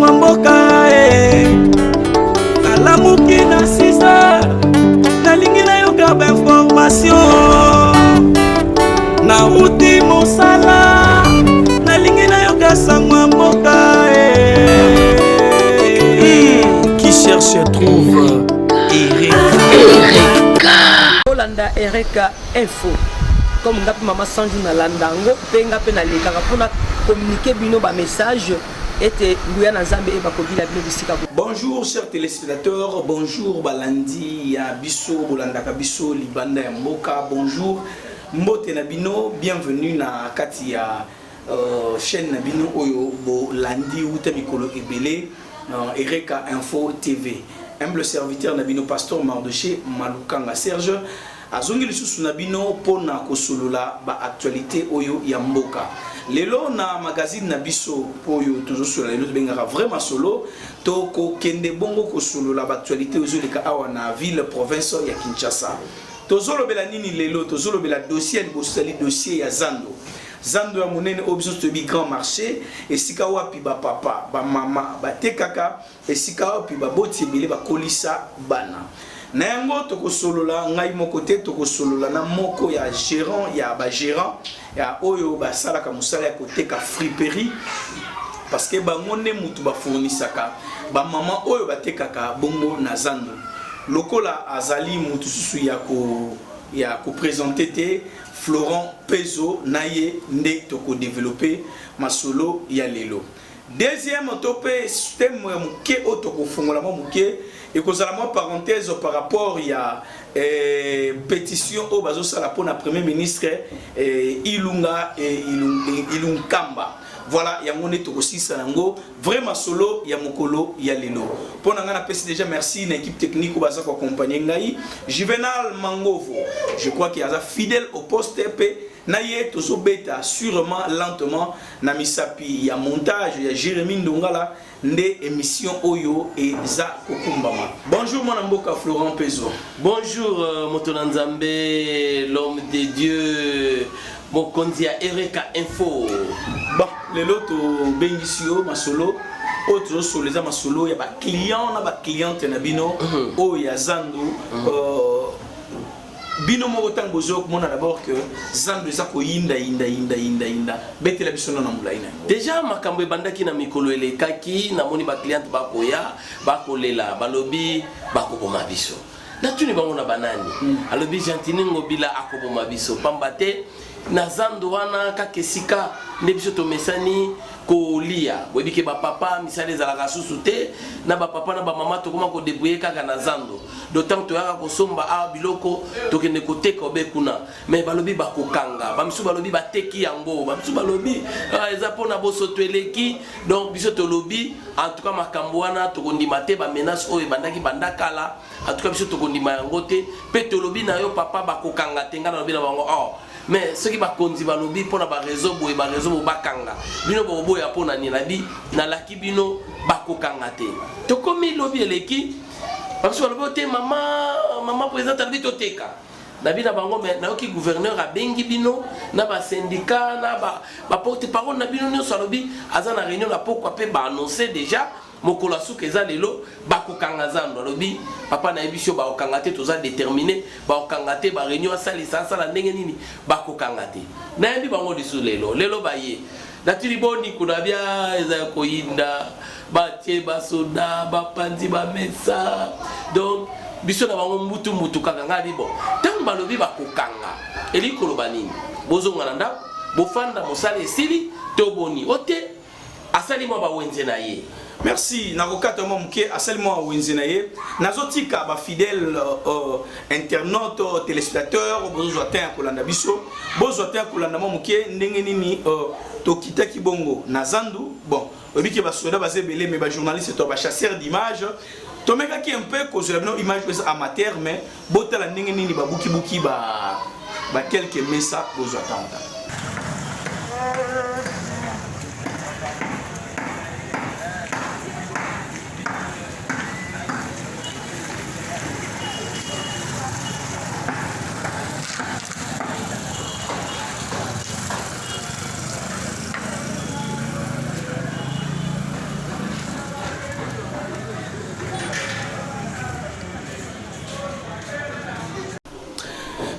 sango mboka e nalamuki na 6 heures nalingi nayoka bainformation nauti mosala nalingi nayoka sango ya mboka e Qui cherche trouve. Ereka. Ereka. Olanda Ereka Info. Comme nga mpe mama Sanju nalanda yango mpe nga mpe nalekaka mpona communiquer bino ba message ete nguya na Nzambe eyeba kobila bino bisika bo. Bonjour chers téléspectateurs, bonjour balandi ya biso bolandaka biso libanda ya mboka, bonjour mbote na bino, bienvenue na kati ya chaîne na bino oyo bolandi wuta mikolo ebele na Ereka Info TV. Humble serviteur na bino pasteur Mardoché Malukanga Serge azongi lisusu na bino pona kosolola ba actualité oyo ya mboka. Lelo na magazine na biso oyo tozosolola lelo tobengaka vrai masolo, tokokende bongo kosolola ba actualité oyo ezoleka awa na ville province ya Kinshasa. Tozolobela nini lelo? Tozolobela dossier ya liboso, ezali dossier ya zando. Zando ya monene oyo biso toyebi grand marché, esika wapi ba papa, ba mama batekaka, esika wapi baboti ebele bakolisa bana. Na yango tokosolola ngai moko te, tokosolola na moko ya gérant ya ba gérant ya oyo basalaka mosala ya koteka friperie, parce que bango nde mutu bafournisaka ba mama oyo batekaka bongo na zando. Lokola azali mutu susu ya ko ya ko présenter te, Florent Pezo na ye nde toko développer masolo ya lelo. Deuxième to pe thème ya moke oyo tokofongola mwa moke ekozala mwa parenthèse par rapport ya pétition oyo bazosala mpona premier ministre Ilunga Ilunkamba. Voilà, yango nde tokosilisa yango vrai masolo ya mokolo ya lelo. Mpo na ngai napesi déjà merci na équipe technique oyo baza koaccompagne ngai, Juvenal Mangovo, je crois que aza fidèle au poste mpe na ye tozobeta sûrement lentement na misapi ya montage ya Jérémy Ndongala nde émission oyo eza kokumbama. Bonjour mwana mboka Florent Pezo. Bonjour moto na Nzambe, l'homme de Dieu, mokonzi ya Ereka Info. Bon, lelo tobengisi yo masolo oyo tozosolola eza masolo ya baclient na bacliente na bino oyo ya zando. Bino moko ntango bozwa komona d'abord que zando eza koyinda yinda yinda yinda yinda, betela biso na molai na yango. Déjà makambo ebandaki na mikolo elekaki, namoni bacliente bakoya bakolela, balobi bakoboma biso. Natuni bango na banani, alobi Gentini Ngobila akoboma biso, pamba te na zando wana kaka esika nde biso tomesani kolia. Boyebi ke bapapa misala ezalaka susu te, na bapapa na bamama tokoma kodébrouiller kaka na zando. Donc toyaka kosomba awa biloko, tokende koteka obe kuna. Mais balobi bakokanga, bamisusu balobi bateki yango, bamisusu balobi eza mpona bosoto eleki. Donc biso tolobi en tout cas makambo wana tokondima te, bamenace oyo ebandaki banda kala, en tout cas biso tokondima yango te. Mpe tolobi na yo papa, bakokanga te. Ngai nalobi na bango, oh mais soki bakonzi balobi mpona bareseau boye, bareseau boye bakanga bino, bokoboya mpona nini? Nabi nalaki bino bakokanga te. Tokomi lobi eleki, babiso balobi te mama, mama présidente alobi toteka. Nabi na bango, mais nayoki gouverneur abengi bino na basyndicat na baporte parole na bino nyonso, alobi aza na réunion na pokwa mpe baannonce déjà mokolo ya suka eza lelo, bakokanga zando. Alobi papa nayebi so bakokanga te, toza déterminé, bakokanga te. Baréunion asalisa asala ndenge nini, bakokanga te. Nayebi bango lisusu lelo, lelo baye natili boni kuna bia eza ya koyinda, batie basoda, bapanzi bamesa. Donc biso na bango mbutu mbutu kaka. Ngai abi bon, ntango balobi bakokanga elingi koloba nini? Bozonga na ndako, bofanda, mosala esili to boni? O te, asali mwa bawenze na ye. Merci. Nakokata mwa moke, asali mwa wenze na ye. Nazotika bafidèle internaute, téléspectateur, bozozwa te ya kolanda biso, bozwa te ya kolanda mwa moke ndenge nini tokitaki bongo na zandu. Bon, oyebi ke basoda baza ebele, mais bajournaliste to bachasseur d'image tomekaki un peu kozwela bino image oyo eza amateur, mais botala ndenge nini babukibuki ba quelques mesa. Bozwa ntango tala.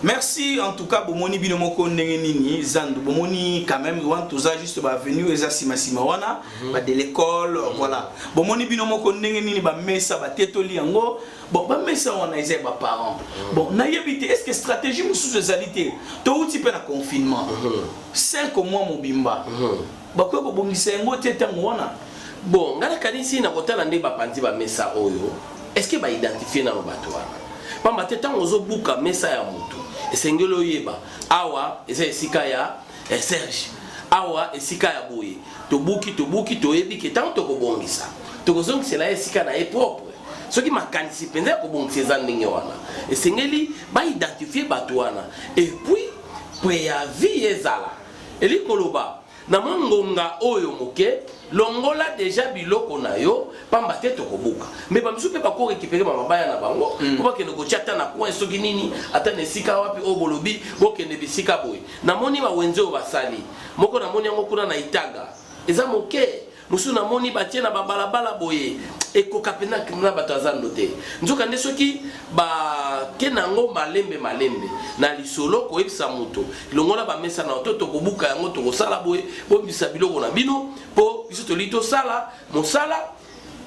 Merci en tout cas. Bomoni bino moko ndenge nini zandu. Bomoni quand même wana toza juste ba avenue, eza nsima nsima wana, ba de l'école, voilà. Bomoni bino moko ndenge nini bamesa batetoli yango. Bon, bamesa wana eza ya baparent. Bon, nayebi te, est ce que stratégie mosusu ezali te? Touti mpe na confinement, 5 mois mobimba, bakoki kobongisa yango te ntango wana? Bon, ngai nakanisi na kotala nde bapanzi bamesa oyo, est ce que baidentifie nano bato wana? Pamba te ntango ozobuka mesa ya motu, esengeli oyeba awa eza esika ya Serge, awa esika ya boye. Tobuki, tobuki, toyebi ke ntango tokobongisa, tokozongisela ye esika na ye propre. Soki makanisi mpenza ya kobongisa eza ndenge wana, esengeli baidentifie bato wana et puis préavis ezala. Eli koloba na mwa ngonga oyo moke, longola deja biloko na yo, pamba te tokobuka. Me bamisusu mpe bakorécupérer bamabaya na bango mpo bakende kotia ata na coin, soki nini, ata na esika wapi oyo bolobi bokende bisika boye. Namoni bawenze oyo basali moko, namoni yango kuna na Itaga, eza moke. Mosusu namoni batie na babalabala boye, ekoka mpenza na bato ya zando te. Nzoka nde soki bake na yango malembe malembe na lisolo, koyebisa moto: longola bamesa na to tokobuka yango, tokosala boye, bobimisa biloko na bino mpo biso toli tosala mosala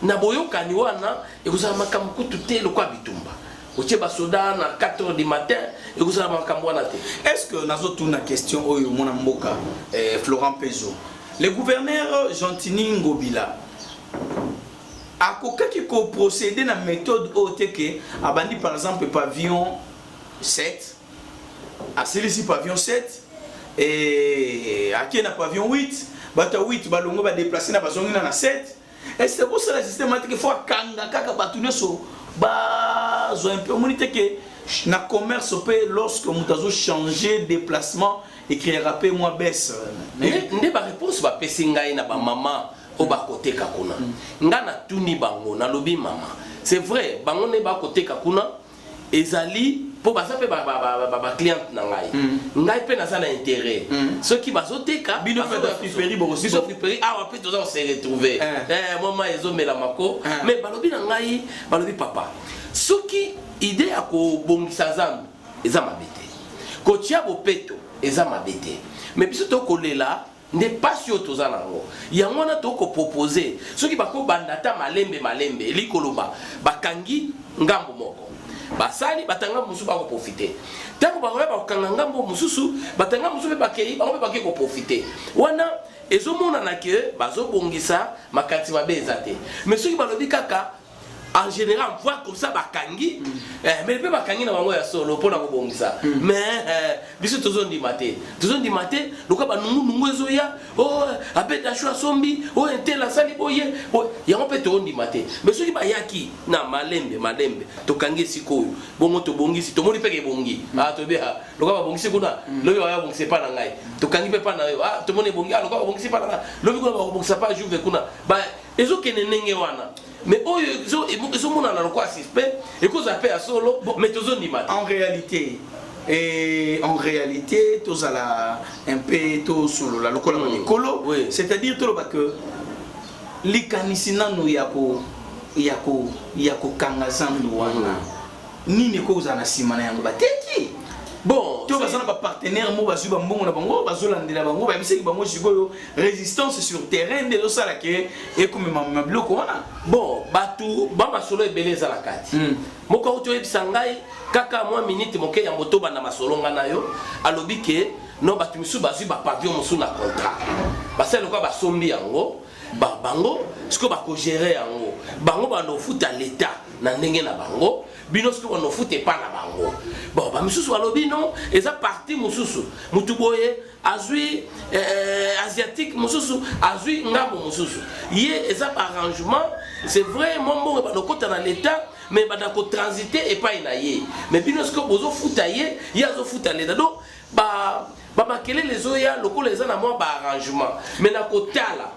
na boyokani wana, ekozala makambo kutu te lokola bitumba otie basoda na 4 heures du matin. Ekozala makambo wana te. Est ce que, nazotuna question oyo, mwana mboka Florent Pezo, le gouverneur Gentini Ngobila akokaki koprocéder na méthode oyo te ke abandi par exemple pavillon 7, asilisi pavillon 7 et ake na pavillon 8, bato ya 8 balongo, badéplace na bazongi na 7? Est ce que kosala systématique, faut akanga kaka bato nyonso bazwa mpe? Omoni te ke na commerce mpe, lorsque moto azochanger déplacement, ecréera mpe mwa baisse? Nde baréponse bapesi ngai na bamama oyo bakoteka kuna, nga natuni bango, nalobi: mama, c'est vrai, bango nde bakoteka kuna, ezali mpo baza mpe bacliente na ngai. Ngai mpe naza na intérêt soki bazoteka. Bino mpe friperie. Biso friperie awa mpe toza kose retrouver, mwa mai ezomela mako. Mais balobi na ngai, balobi: papa, soki idée ya kobongisa zandu eza mabe te, kotia bopeto eza mabe te, mais biso tokolela nde pasi oyo toza nango. Yango wana tokopropose soki bakobanda ata malembe malembe, eli koloba bakangi ngambo moko, basali batanga, mosusu bakoprofite. Ntango bakoya bakokanga ngambo mosusu, batanga mosusu mpe bakei, bango mpe bakei koprofite. Wana ezomonana ke bazobongisa, makanisi mabe eza te. Mais soki balobi kaka en général, voit comme ça bakangi, mais mpe bakangi na bango ya solo mpona kobongisa, mais biso tozondima te, tozondima te. Lokola banungunungu ezoya, oh, abedasho asombi oyo, intel asali boye, yango mpe tozondima te. Mais soki bayaki na malembe malembe, tokangi esika oyo bongo, tobongisi, tomoni mpe ebongi, ah, toyebi lokola babongisi kuna, lobi baya babongisi epa na ngai, tokangi mpe epa na yo, ah, tomoni ebongi, ah, lokola babongisi epa na ngai, lobi kuna bakobongisa pa Juve kuna, ezokende ndenge wana. Mais oyo ezomonana lokola suspect, ekozala mpe ya solo, mais tozondima te. En réalité, et en réalité tozala un peu, tosolola lokola bamikolo, c'est-à-dire toloba que likanisi nanu ya kokanga zandu wana, nini ekozala na nsima na yango? Bateki Bon, to baza na bapartenaire mo bazwi bambongo na bango, bazolandela bango, bayebisaki bango sikoyo résistance sur terrain nde ezosala ke ekomema biloko wana. Bon, bato bamasolo ebele eza na kati. Moko auti oyebisa ngai kaka mwa minute moke yambo tobanda masolo nga na yo, alobi ke no, bato misusu bazwi bapavillon mosusu na contrat, basali lokola basombi yango, bango sikoyo bakogérer yango, bango banda kofuta leta na ndenge na bango, bino sikoyo banda kofuta epa na bango. Bon, bamisusu balobi non, eza parti mosusu, mutu boye azwi, asiatique mosusu azwi ngambo mosusu, ye eza baarrangement. C'est vrai, mwa mbongo banda kokota na leta, mais banda kotransite epai na ye, mais bino sikoyo bozofuta ye, ye azofuta leta. Donc bamakelele ezoya lokola eza na mwa baarrangement. Mais na kotala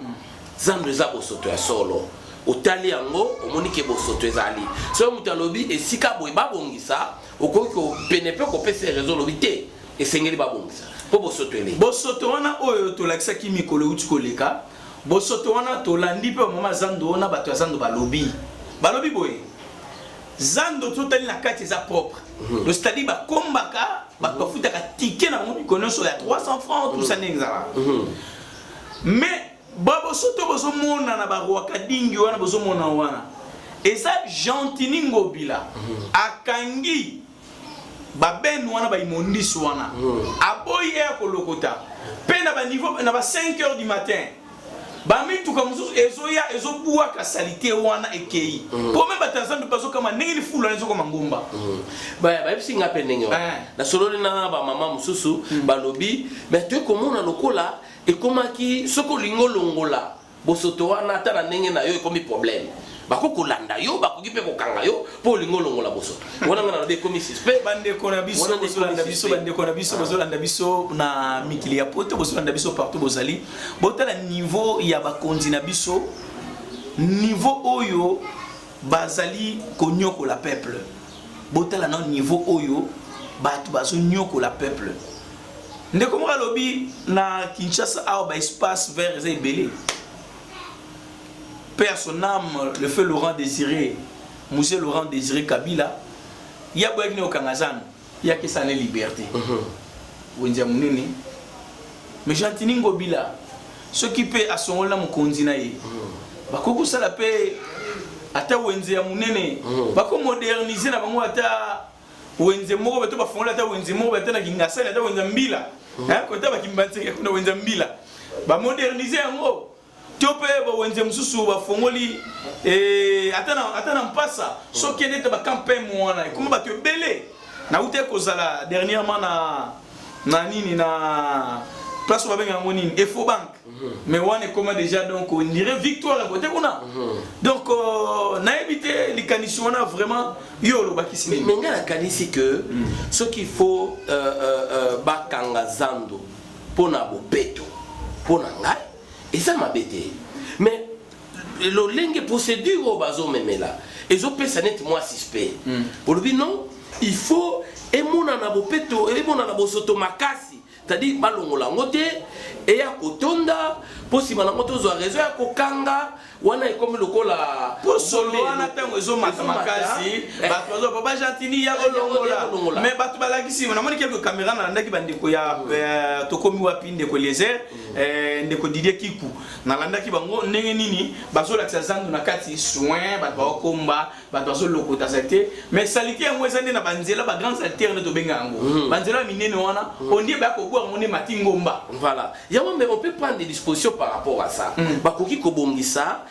zando, eza bosoto ya solo. Otali yango, omoni ke bosoto ezali. Soki moto alobi esika boye babongisa, okoki pene mpe kopesa raison, olobi te, esengeli babongisa mpo bosoto eleki. Bosoto wana oyo tolakisaki mikolo euti koleka, bosoto wana tolandi mpe bamama zando wana, bato ya zando balobi boye: zando totali na kati eza propre. Donc c'est-à-dire bakombaka, bato bafutaka ticket na bango mikolo nyonso ya 300 francs, tout ça ndenge ezalaka. Mais babosoto bozomona na barwakadingi wana, bozomona wana eza Gentiny Ngobila akangi babene wana, baimmondices wana, aboyi ye ya kolokota. Mpe na baniveau na ba 5 heures du matin, bamituka mosusu ezoya, ezobwaka saleté wana, ekei po me bato ya zando bazokama ndenge ni fulu wana ezokoma ngomba. Bayebisi nga mpe ndenge wana. Nasololi na bamama mosusu, balobi me toye komona lokola ekomaki, soki olingi olongola bosoto wana ata na ndenge na yo, ekomi problème. Bakoki kolanda yo, bakoki mpe kokanga yo mpo olingi olongola bosoto wana. Nga nalobi ekomi suspect. Bandeko na biso Wana nde bozolanda ekomi biso, suspect. Bandeko na biso bozolanda biso na mikili ya poto, bozolanda biso partout bozali, botala niveau ya bakonzi na biso, niveau oyo bazali konyokola peuple. Botala na niveau oyo bato bazonyokola peuple. Ndeko moko alobi na Kinshasa awa baespace vert eza ebele. Paix à son âme, le feu Laurent Désiré, Monsieur Laurent Désiré Kabila, ya boyaki ne okanga zanu, ya kesana liberté wenze ya monene. Mais Gentiny Ngobila, soki mpe asongoli na mokonzi na ye, bakoki kosala mpe ata wenze ya monene, bakomoderniser na bango ata wenze moko, bato bafongoli ata wenze moko, ata na Kingasani, ata wenze ya mbila. Kota bakimbanzeke kuna, wenze ya mbila bamoderniser yango, to mpe bawenze mosusu bafongoli ata na mpasa. Soki ende ete bacampagne wana ekoma bato ebele. Nauti kozala dernièrement na nini, na place oyo babenga yango nini, Efobank, mais wana ekoma déjà, donc on dirait victoire ya kote kuna. Donc nayebi te likanisi wana vraiment yo olobakisi nini. Mais ngai nakanisi que soki il faut bakanga zando mpo na bopeto, mpo na ngai eza mabe te. Mais lolenge procédure oyo bazomemela ezopesa neti mwa suspect. Olobi non, il faut emonana bopeto, emonana bosoto makasi, c'est-à-dire balongola yango te, eya kotonda mpo nsima nango tozwa raison ya kokanga wana. Ekomi lokola Po solo wana ntango ezomata makasi, bato bazo papa Gentiny ya kolongola. Mais bato balakisi, namoni quelques caméra, nalandaki bandeko ya Tokomi Wapi, ndeko Eliezer, ndeko Didier Kiku, nalandaki bango ndenge nini bazolakisa zandu na kati soin, bato baokomba, bato bazolokota saleté. Mais saleté yango eza nde na banzela, bagrande saleté nde tobenga yango, banzela ya minene wana, ondie baya kobwaka yango nde mati ngomba. Voilà, yango. Mais on peut prendre des dispositions par rapport à ça. Bakoki kobongisa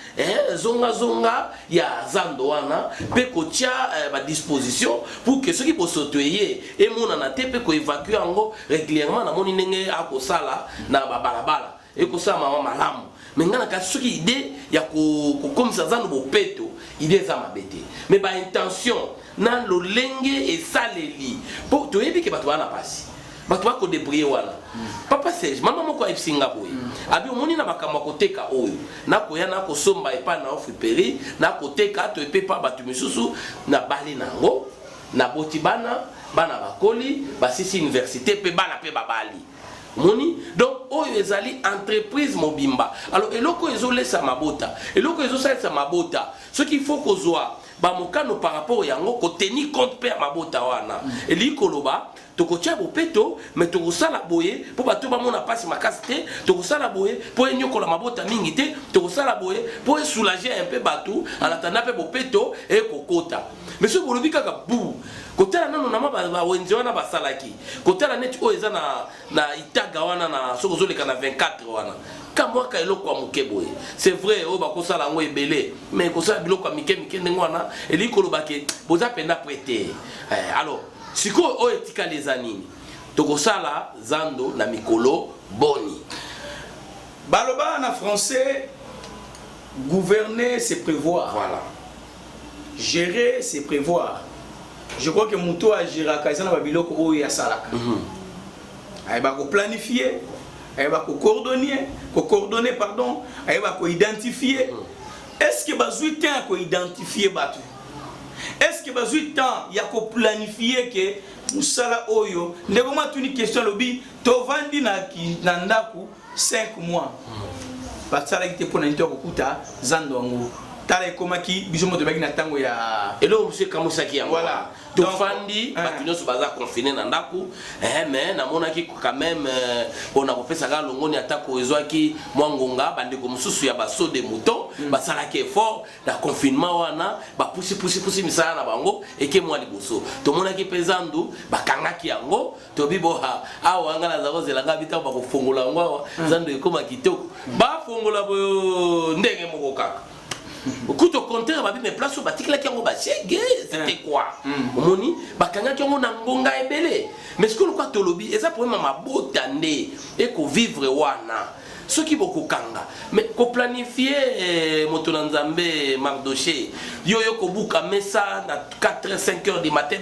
zongazonga ya zando wana mpe kotia badisposition pour que soki bosoto eye, emonana te, mpe koévacuer yango régulièrement. Namoni ndenge akosala na babalabala, ekosala mama malamu. Mais ngai na kasi, soki idée ya kokomisa zando bopeto, idée eza mabe te, mais baintention na lolenge esaleli, mpo toyebi ke bato baa na pasi, bato bakodébrouiller wana. Papa Serge, mama moko ayebisi nga boye, abi omoni na makambo ya koteka oyo, nakoya nakosomba epai na friperie, nakoteka to epe pa bato misusu, nabali na yango, naboti bana, bana bakoli, basisi université, mpe bana mpe babali. Omoni, donc oyo ezali entreprise mobimba. Alors eloko oyo ezolesa mabota, eloko oyo ezosalisa mabota, soki il faut kozwa bamokano par rapport yango, kotenir compte mpe ya mabota wana, elingi koloba tokotia bopeto, mais tokosala boye mpo bato bamona mpasi makasi te, tokosala boye mpo enyokola mabota mingi te, tokosala boye mpo esoulager un peu bato en attendant mpe bopeto ekokota. Mais soki bolobi kaka bu kotala nano na mwa bawenze wana basalaki, kotala neti oyo eza na Itaga wana, na soki ozoleka na 24 wana, kamwaka eloko ya moke boye, c'est vrai oyo bakosala yango ebele, mais kosala biloko ya mike mike ndenge wana elingi koloba ke boza mpenza prêt te. Alors sikoyo oyo etikali eza nini? Tokosala zando na mikolo boni? Baloba na français: gouverner, c'est prévoir. Voilà. Gérer, c'est prévoir. Je crois que moto agéraka eza na babiloko oyo asalaka, ayeba koplanifier, ayeba kocoordonner, kocoordonner pardon, ayeba koidentifier. Est ce que bazwi temps ya koidentifier bato? Est ce que bazwi temps ya koplanifie ke mosala oyo? Ndeko mwa atuni question, alobi tovandi na ndako 5 mois, basalaki te. Mpo na nini? To ya kokuta zando yango. Tala, ekomaki biso moto tobaki na ntango ya Eloko mosusu ekamwisaki yango. Voilà. Tofandi, Donc, bato nyonso baza confiné na ndako, mais namonaki quand même, mpona kopesa kaka longoni, atako ezwaki mwa ngonga, bandeko mosusu ya basaut de mouton basalaki effort na confinement wana, bapusi-pusi-pusi misala na bango eke mwa liboso. Tomonaki mpe zandu bakangaki yango. Tobi boha awa, nga naza kozela nga bitango bakofongola yango awa, zandu ekóma kitoko. Bafongola boyo ndenge moko kaka kutu, au contraire, babi mais place oyo batikelaki yango bashege, c'était quoi? Omoni, bakangaki yango na ngonga ebele. Mais sikoyo, lokwa tolobi eza problème ya mabota nde ekovivre wana. Soki bokokanga, mais koplanifie, moto na Nzambe Mardoche, yo yo kobuka mesa na 4 heures, 5 heures du matin,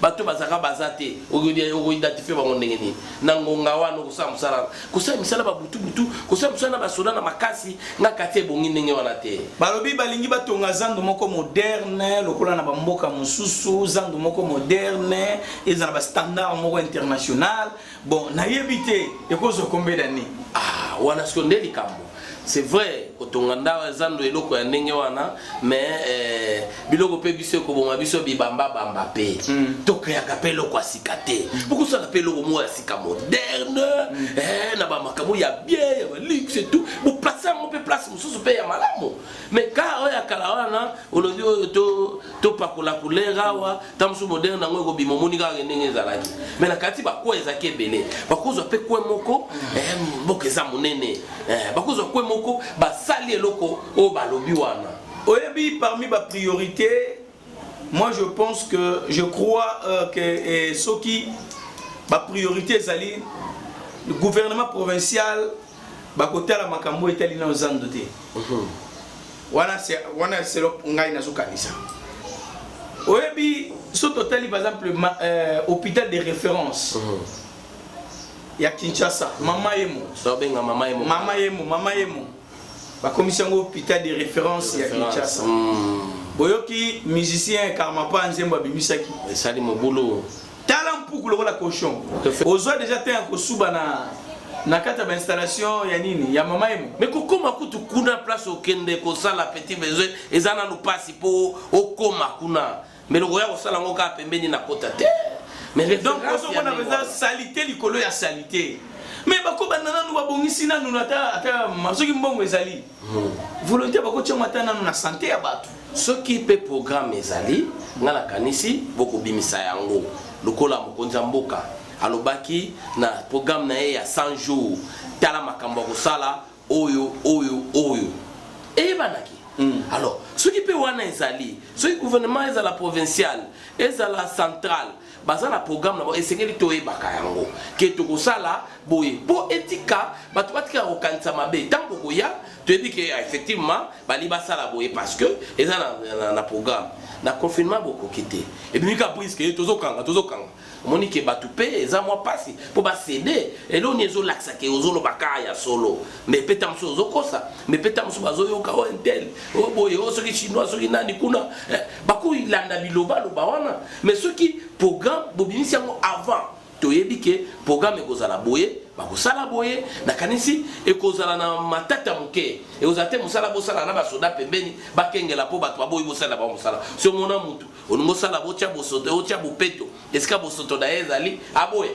bato bazalaka baza te, okoidentifie bango ndenge nini na ngonga wana? Okosala mosala, kosala misala babutubutu, kosala mosala na basoda na makasi, nga kati ebongi ndenge wana te. Balobi balingi batonga zando moko moderne lokola na bamboka mosusu, zando moko moderne eza na bastandard moko international. Bon, nayebi te ekozwa combien d'année. Ah, wana sikoyo nde likambo. C'est vrai, kotonga nda zando eloko ya ndenge wana, mais biloko mpe biso ekoboma biso bibambabamba mpe tokeyaka mpe eloko ya sika te. Bokosala mpe eloko moko ya sika moderne, na bamakambo ya bien, ya baluxe et tout, boplace yango mpe place mosusu mpe ya malamu. Mais ka oyo ya kala wana, olobi oyo topakola couleur awa, ta mosusu moderne yango ekobima, omoni kaka ndenge ezalaki. Mais na kati bakwa ezalaki ebele, bakozwa mpe kwe moko, mboka eza monene, bakozwa kwe moko, basali eloko oyo balobi wana. Oyebi, parmi bapriorité, moi je pense que je crois que soki bapriorité ezali, le gouvernement provincial bakotala makambo etali na zando te. Wana wana selo ngai nazokanisa. Oyebi, so totali par exemple hôpital de référence ya Kinshasa, Mama Yemo. Tobenga Mama Yemo. Mama Yemo, Mama Yemo, bakomisi yango hôpital de référence ya Kinshasa. Boyoki musicien Karmapa, nzembo abimisaki Esali mobulu. Tala mpuku lokola cochon. Ozwa déjà te ya kosuba na kati ya bainstallation ya nini, ya Mama Yemo. Mais kokóma kutu kuna, place okende kosala petit besoin eza nanu mpasi mpo okóma kuna, mais lokoya kosala yango kaka pembeni na kota te. Mais Donc ozomona mpenza saleté likolo ya saleté. Mais bakobanda nanu, babongisi nanu, ata soki mbongo ezali, volonté, bakotiango ata nanu na santé ya bato. Soki mpe programme ezali, nga nakanisi bokobimisa yango lokola mokonzi ya mboka alobaki na programme na ye ya 100 jours. Tala makambo ya kosala oyo oyo oyo eyebanaki. Alors soki mpe wana ezali, soki gouvernement, ezala provincial, ezala central, baza na programme na bango, esengeli toyebaka yango ke tokosala boye, mpo etika bato batikaka kokanisa mabe. Ntango bokoya, toyebi ke effectivement bali basala boye parce que eza na programme. Na confinement bokoki te, ebimi ka brusque, tozokanga, tozokanga. Omoni ke bato mpe eza mwa mpasi mpo bacéder. Eloni ezolakisa ke ozoloba kaka ya solo, mais mpe ta mosusu ozokosa, mais mpe ta mosusu bazoyoka o intel o boye o soki chinois, soki nani kuna, bakolanda bilobaloba wana. Mais soki programme bobimisi yango avant, toyebi ke programme ekozala boye, bakosala boye, nakanisi ekozala na matata moke, ekozala te. Mosala bosala na basoda pembeni bakengela mpo bato baboyi bosala bango mosala. So omona mutu olingi osala, botya bosoto, otya bopeto esika bosoto na ye ezali, aboya.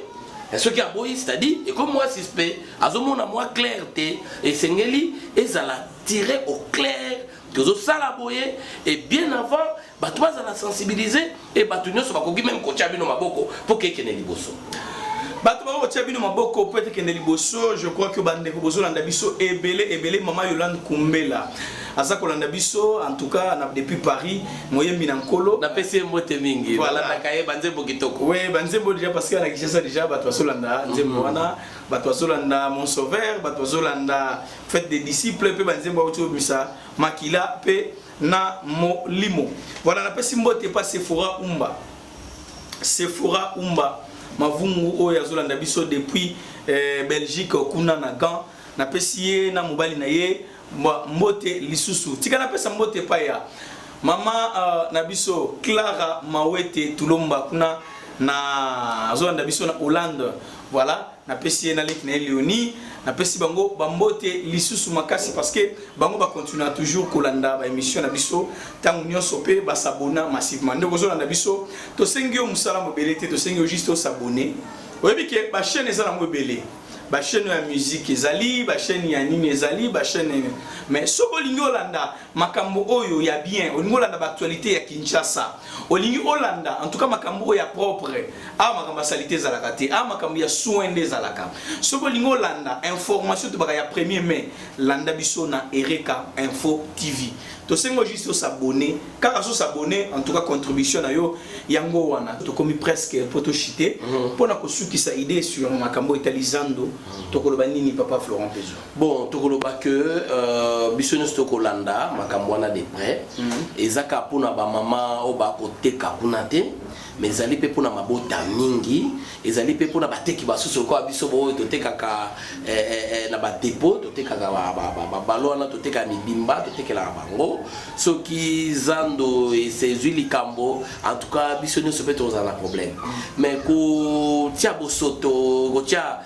Soki aboyi, c'est-à-dire ekomi mwa suspect, azomona mwa clair te. Esengeli ezala tiré au clair, tozosala boye, et bien avant bato bazala sensibilisé e bato nyonso bakoki même kotya bino maboko mpo ke ekende liboso. Bato bako kotia bino maboko po ete kende liboso. Je crois que bandeko bozolanda biso ebele ebele. Mama Yolande Kumbela aza kolanda biso, en tout cas depuis Paris, moyembi na Nkolo. Napesi ye mbote mingi. Voilà. Balandaka ye, banzembo kitoko. Oui, banzembo déjà, parce que na Kinshasa déjà bato bazolanda nzembo wana, bato bazolanda Mon Sauveur, bato bazolanda Fête des disciples, mpe banzembo auti obimisa makila mpe na molimo. Voilà, napesi mbote pa Sephora Umba, Sephora Umba Mavungu, oyo azolanda biso depuis Belgique kuna na Gand. Napesi ye na mobali na ye mbote lisusu. Tika napesa mbote epai ya mama na biso Clara Mawete Tulomba kuna na azolanda biso na Hollande. Voilà. Napesi ye na leki na ye Leonie, napesi bango bambote lisusu makasi parce que bango bacontinua toujours kolanda baémission na biso ntango nyonso mpe basabona massivement. Ndeko ozolanda biso, tosengi yo mosala mobele te, tosengi yo juste osabone. Oyebi ke bachaîne eza nango ebele, bachaîne ya musique ezali, bachaîne ya nini ezali, bachaîne, mais soki olingi olanda makambo oyo ya bien, olingi olanda baactualité ya Kinshasa, olingi olanda en tout cas makambo oyo ya propre, awa makambo ya saleté ezalaka te, awa makambo ya soin nde ezalaka. Soki olingi olanda information tobaka ya 1er mai, landa biso na Ereka Info TV. Tosengi juste osabone kaka. So s'abonner, en tout cas contribution na yo yango wana. Tokomi presque po toshite mpona kosukisa idée sur makambo etali zando. Tokoloba nini, papa Florent Pezo? Bon, tokoloba ke biso nyonso tokolanda makambo wana de près. Eza kaka mpona bamama oyo bakoteka kuna te, mais ezali mpe mpona mabota mingi, ezali mpe mpona bateki basusu lokola biso boyo totekaka na badépôt, totekaka babalo wana, totekaka mibimba, totekelaka bango. Soki zando ezwi likambo, en tout cas biso nyonso mpe tokozala na problème. Mais kotia bosoto, kotia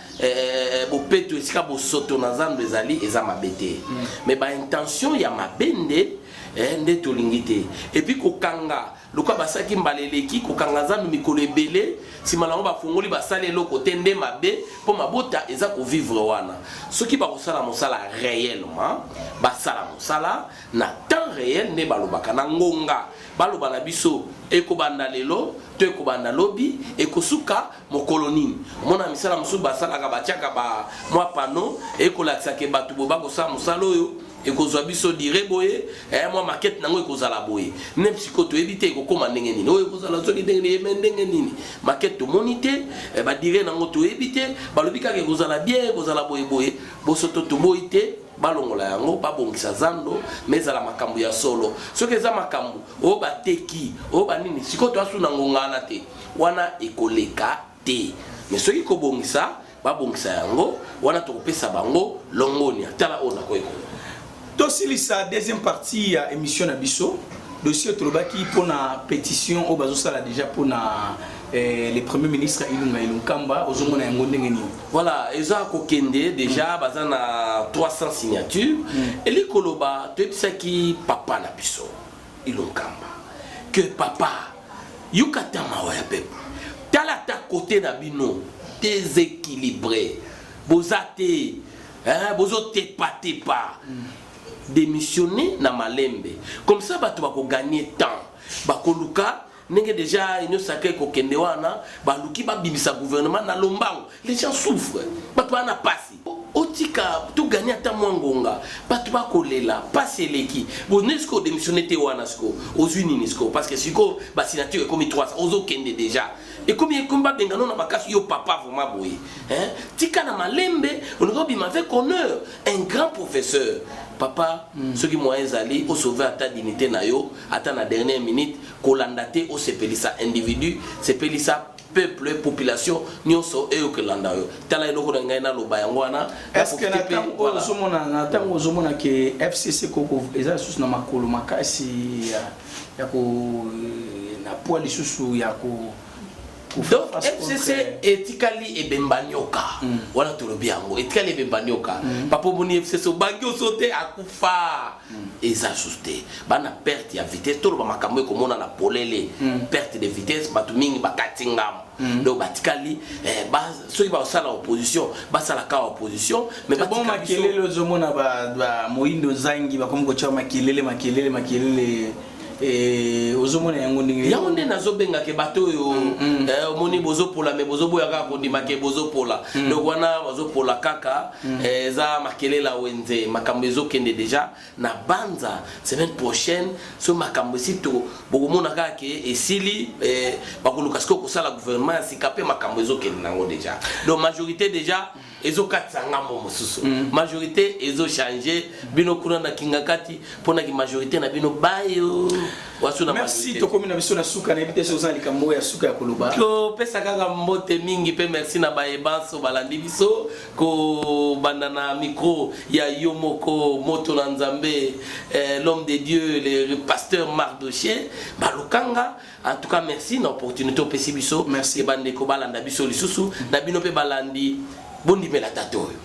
bopeto esika bosoto na zando ezali, eza mabe te, mais baintention ya mabe nde tolingi te. Et puis kokanga lokola basalaki mbala eleki, kokanga zando mikolo ebele, nsima nango bafongoli, basali eloko te, nde mabe mpo mabota eza kovivre wana. Soki bakosala mosala réellement, basala mosala na temps réel nde balobaka na ngonga, baloba na biso ekobanda lelo to ekobanda lobi, ekosuka mokolo nini. Omona misala mosusu basalaka, batiaka ba mwa panneau ekolakisaka bato boye bakosala mosala oyo, ekozwa biso durée boye, mwa maquette nango ekozala boye. Ne sikoyo toyebi te ekokóma ndenge nini, oyo ekozala soki ndenge nini, mais ndenge nini maquette tomoni te, badurée nango toyebi te. Balobi kaka ekozala bien, ekozala boye boye. Bosoto toboyi te, balongola yango, babongisa zando, mais ezala makambo ya solo. Soki eza makambo oyo bateki oyo banini, sikoyo toasuna ngonga wana te, wana ekoleka te. Mais soki kobongisa, babongisa yango wana, tokopesa bango longonia. Tala oyo nakoki koloba. Tosilisa deuxième partie ya émission na biso. Dossier tolobaki mpona pétition oyo bazosala déjà mpona le premier ministre Ilunga Ilunkamba, ozomona yango ndenge nini? Voilà, eza kokende déjà, baza na 300 signature. Eli koloba, toyebisaki papa na biso Ilunkamba que papa, yoka ata mawa ya peuple, tala ata kote na bino déséquilibré, boza te, hein, bozotepatepa. Démissionner na malembe, comme ça bato bakoganye temps, bakoluka ndenge déjà union sacrée ekokende wana, baluki babimisa gouvernement na lombango. Les gens souffrent, bato baa na pasi. Otika toganye ata mwa ngonga, bato bakolela, pasi eleki. Bon, ne sikoyo odémissionne te wana, sikoyo ozwi nini sikoyo? Parce que sikoyo basignature ekomi 300, ozokende déjà, ekomi babengano na makasi. Yo papa vraiment boye, hein? Tika na malembe, olingi obima avec honneur, un grand professeur, papa. Soki moyen ezali osauve ata dignité na yo, ata na dernière minute, kolanda te osepelisa individu, sepelisa peuple, population nyonso eyokelanda yo. Tala eloko na ngai naloba yango wana. Est ce que na ntango oyo ozomona, na ntango ozomona ke FCC koko eza lisusu na makolo makasi ya ko na poids lisusu ya ko Donc FCC etikali ebemba nyoka wana, tolobi yango, etikali ebemba nyoka. Papa, omoni FCC obangi oso te, akufa, eza susu te. Bana perte ya vitesse, toloba makambo ekomona na polele, perte de vitesse, bato mingi bakati ngambo. Donc batikali soki basala opposition, basala kaka opposition, mais bon, makelele ozomona moyindo nzangi bakomi kotia makelele, makelele, makelele, ozomona yango ndenge? Yango nde nazobengake bato oyo omoni bozopola, mais bozoboya kaka kondima ke bozopola. Donc wana bazopola kaka, eza makelele ya wenze. Makambo ezokende déjà na banza semaine prochaine. So makambo esi to bokomona kaka ke esili, bakoluka sikoyo kosala gouvernement ya sika mpe makambo ezokende nango déjà. Donc majorité déjà ezokatisa ngambo mosusu, majorité ezochange. Bino kuna na Kingakati mponaki majorité na bino bayo wasu na Merci, tokomi na biso na suka. Nayebi te soki oza na likambo oyo ya suka ya koloba. Kopesa kaka mbote mingi mpe merci na bayebanso balandi biso, kobanda na micro ya yo moko moto na Nzambe, l'homme de Dieu, le pasteur Mardoché Balukanga. En tout cas merci na opportunité opesi biso. Merci. Bandeko balanda biso lisusu na bino mpe balandi. Bondimela tata oyo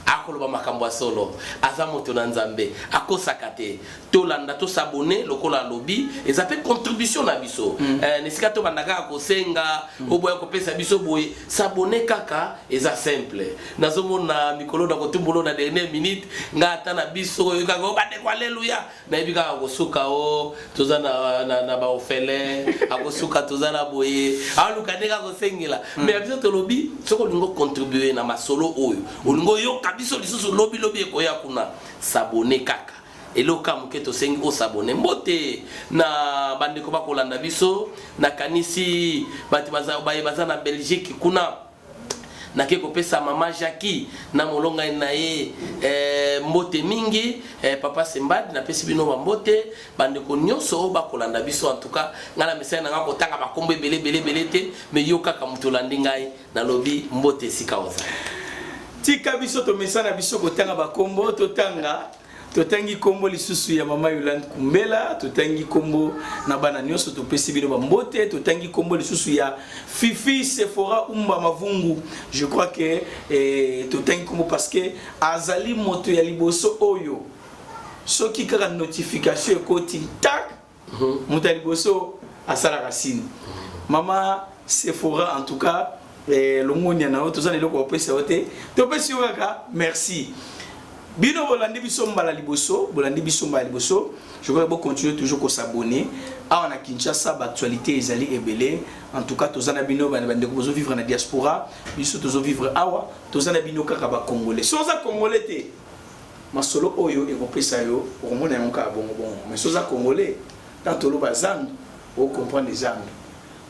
akoloba makambo ya solo, aza moto na Nzambe, akosaka te. Tolanda, tos'abonner lokola alobi, eza mpe contribution na biso. Na esika tobanda kaka kosenga oboya kopesa biso boye, s'abonner kaka, eza simple. Nazomona mikolo na kotumbolo na dernière minute, nga ata na biso oyo kaka o bandeko, aleluya, nayebi kaka kosuka o toza na baorphelin, akosuka toza na boye, aluka nde kaka kosengela. Mais biso tolobi, soki olingi ocontribuer na masolo oyo, olingi oyoka biso lisusu lobilobi ekoya kuna, s'abonner kaka. Eloko ya moke tosengi, os'abonner. Mbote na bandeko bakolanda biso. Nakanisi bato baye baza na Belgique kuna, nake kopesa mama Jacki na molongai na ye mbote mingi. Papa Sembad, napesi bino bambote, bandeko nyonso oyo bakolanda biso. En tout cas, ngai na mesai na ngai kotanga bakombo ebele ebele ebele te, mais yo kaka moto olandi ngai, nalobi mbote esika ozali. Tika biso tomesana biso kotanga bakombo. Totanga, totangi nkombo lisusu ya mama Yolande Kumbela, totangi nkombo na bana nyonso, topesi bino bambote. Totangi nkombo lisusu ya Fifi Sephora Umba Mavungu. Je crois que totangi nkombo parce que azali moto ya liboso oyo soki kaka notification ekoti, tak, moto ya liboso asalaka signe. Mama Sephora, en tout cas longonia na yo. Toza na eloko kopesa yo te, topesi yo kaka merci. Bino bolandi biso mbala liboso, bolandi biso mbala liboso, je crois bocontinue toujours kos'abonner. Awa na Kinshasa, baactualité ezali ebele. En tout cas, toza na bino, bandeko bozovivre na diaspora, biso tozovivre awa, toza na bino kaka bacongolais. So oza Congolais te, masolo oyo ekopesa yo, okomona yango kaka bongo bongo. Mais so oza Congolais, tant toloba zandu, ocomprendre zandu.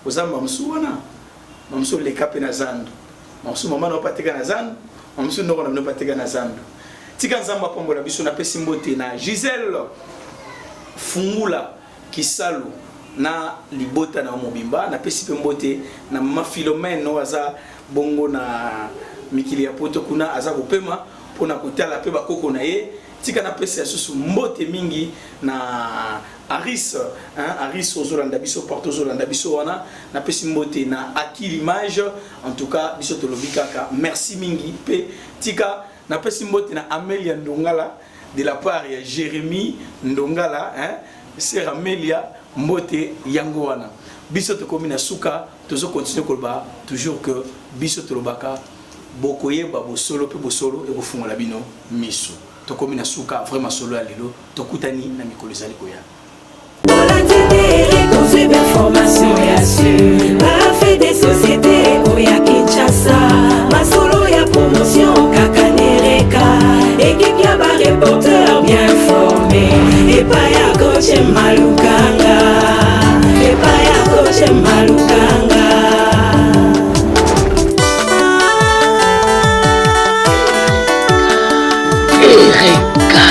Oza mamosu wana, mamosu oleka mpe na zandu, mamosu mama na yo pateka na zandu, mamosu ndoko na bino pateka na zandu. Tika Nzambe apambola biso. Napesi mbote na Gisele Fungula Kisalu na libota na yo mobimba. Napesi mpe mbote na mama Philomene oyo aza bongo na mikili ya Poto kuna, aza kopema mpona kotala mpe bakoko na ye. Tika napesa lisusu mbote mingi na Aris, hein, Aris ozolanda biso partout, ozolanda biso wana. Napesi mbote na Akil Image. En tout cas, biso tolobi kaka merci mingi. Mpe tika napesi mbote na Amelia Ndongala de la part ya Jérémie Ndongala, hein, sœur Amelia, mbote yango wana. Biso tokomi na suka, tozocontinue koloba toujours que biso tolobaka, bokoyeba bosolo mpe bosolo ekofungola bino miso. Tokomi na suka vraiment solo ya lelo. Tokutani na mikolo ezali koya. Kozwi bainformation ya sur bafaits de société oya Kinshasa, masolo ya promotion kaka nereka, équipe ya bareporter bien formé, epai ya coach Malukanga, epai ya coach Malukanga. Ereka.